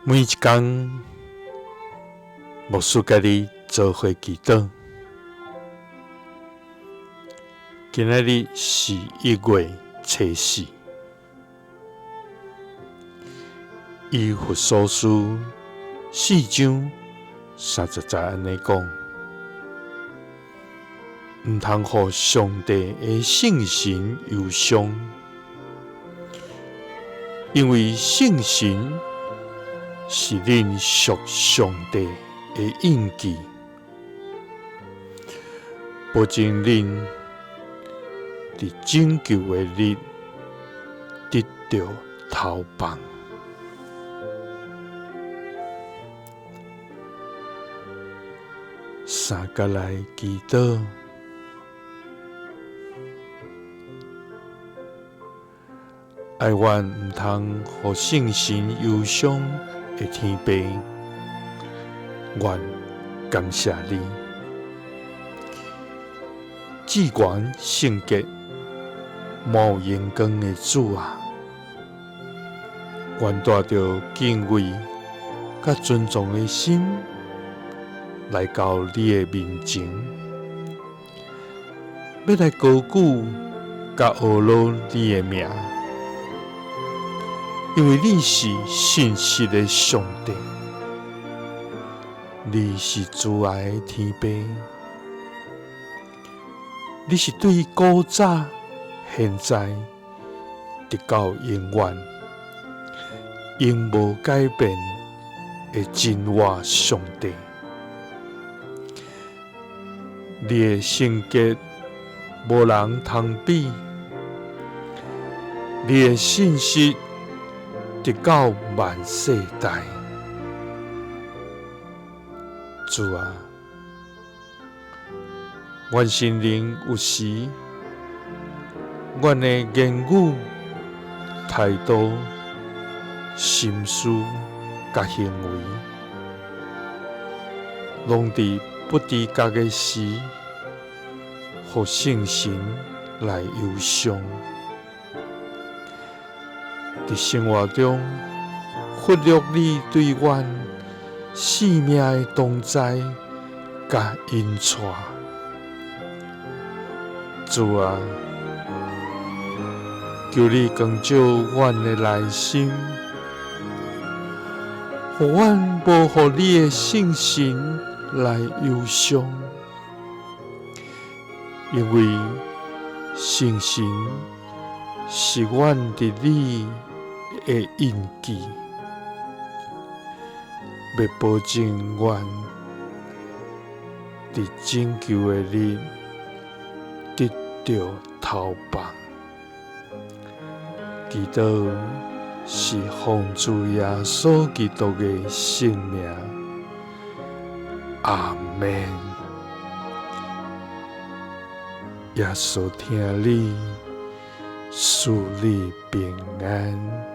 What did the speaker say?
每一工，牧師佮你做伙祈禱。今仔日是1月初四，以弗所書4章30節按呢講：毋通予上帝的聖神憂傷，因為聖神是恁屬上帝的印記，保證恁佇拯救的日得著頭俸。三佮來祈禱，哀願毋通予聖神憂傷的天父，願感謝你，至懸聖潔、滿有榮光的主啊！願帶著敬畏佮尊重的心來到你的面前，欲來高舉佮阿羅你的名。因為你是信實的上帝，你是慈愛的天父，你是對古早、現在，直到永遠，永無改變的真活上帝。你的聖潔無人通比，你的信實直到萬世代。主啊，阮承認有時，阮的言語、態度、心思佮行為，攏佇不知覺的時，予聖神來憂傷。佇生活中忽略你對阮生命的同在佮引帶。主啊，求你光照阮的內心，予阮無予你的聖神來憂傷，因為聖神是阮佇你的印記，欲保證阮佇拯救的日得著頭俸。祈禱是奉主耶穌基督的聖名，阿們。耶穌疼你，賜你平安。